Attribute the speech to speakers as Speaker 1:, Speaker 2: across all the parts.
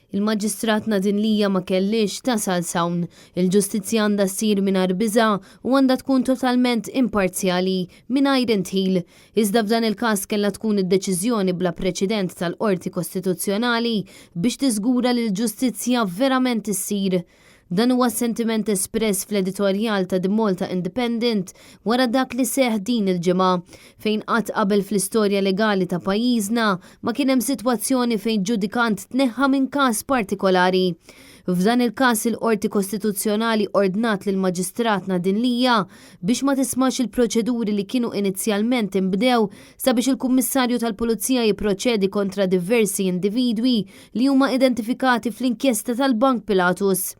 Speaker 1: Il-Maġistrat Nadine Lia ma kellhiex tasal s'hawn. Il-ġustizzja għandha ssir mingħajr biża' u għandha tkun totalment imparzjali, mingħajr indħil. Iżda f'dan il-każ kellha tkun id-deċiżjoni bla preċedent tal-Qorti Kostituzzjonali biex tiżgura li l-ġustizzja verament issir. Dan huwa s-sentiment espress fl-editorjal ta' The Malta Independent wara dak li seħħ din il-ġimgħa, fejn qatt qabel fl-istorja legali ta' pajjiżna ma kien hemm sitwazzjoni fejn ġudikant tneħħa minn każ partikolari. F'dan il-każ il-Qorti Kostituzzjonali ordnat lill-Maġistrat Nadine Lia biex ma tismax il-proċeduri li kienu inizjalment inbdew sabiex il-Kummissarju tal-Pulizija jipproċedi kontra diversi individwi li huma identifikati fl-inkjesta tal-Bank Pilatus.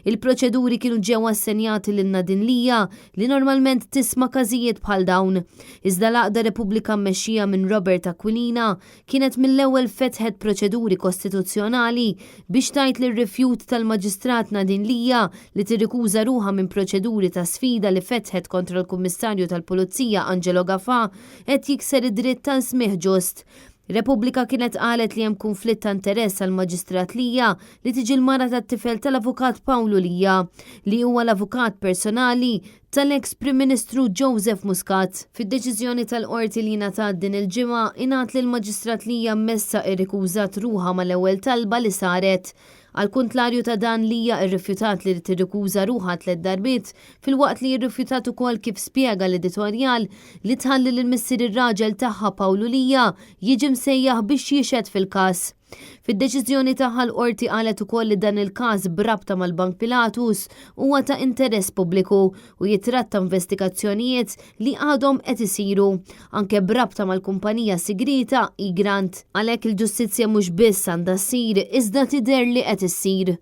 Speaker 1: Il-proċeduri kienu ġew assenjati lil Nadine Lia li normalment tisma' każijiet bħal dawn. Iżda l-għaqda Repubblika mmexxija minn Robert Aquilina kienet mill-ewwel fetħet proċeduri kostituzzjonali biex tgħid li r-rifjut tal-Maġistrat Nadine Lia li tirrikuża ruħha minn proċeduri ta' sfida li fetħet kontra l-Kummissarju tal-Pulizija Angelo Gafà qed jikser id-dritt għal smigħ ġust. Repubblika kienet qalet li hemm kunflitt ta' interess għall-Maġistrat Lia li tiġi l-mara tat-tifel tal-Avukat Pawlu Lia, li huwa l-avukat personali tal-eks Prim Ministru Joseph Muscat. Fid-deċiżjoni tal-Qorti li ngħatat din il-ġimgħa, ingħad li l-Maġistrat Lia messha irrikużat ruħha mal-ewwel talba li saret. Għall-kuntlarju ta' dan Lia rrifjutat li tirrikuża ruħha tlett darbiet filwaqt li rrifjutat ukoll kif spjega l-editorjal li tħalli lil missier ir-raġel tagħha Pawlu Lia jiġi msejjaħ biex jixhed fil-każ. Fid-deċiżjoni tagħha l-Qorti qalet ukoll li dan il-każ b'rabta mal-Bank Pilatus huwa ta' interess pubbliku u jitratta investigazzjonijiet li għadhom qed isiru, anke b'rabta mal-kumpanija sigrieta Egrant. Għalhekk il-ġustizzja mhux biss għandha ssir iżda tidher li qed issir.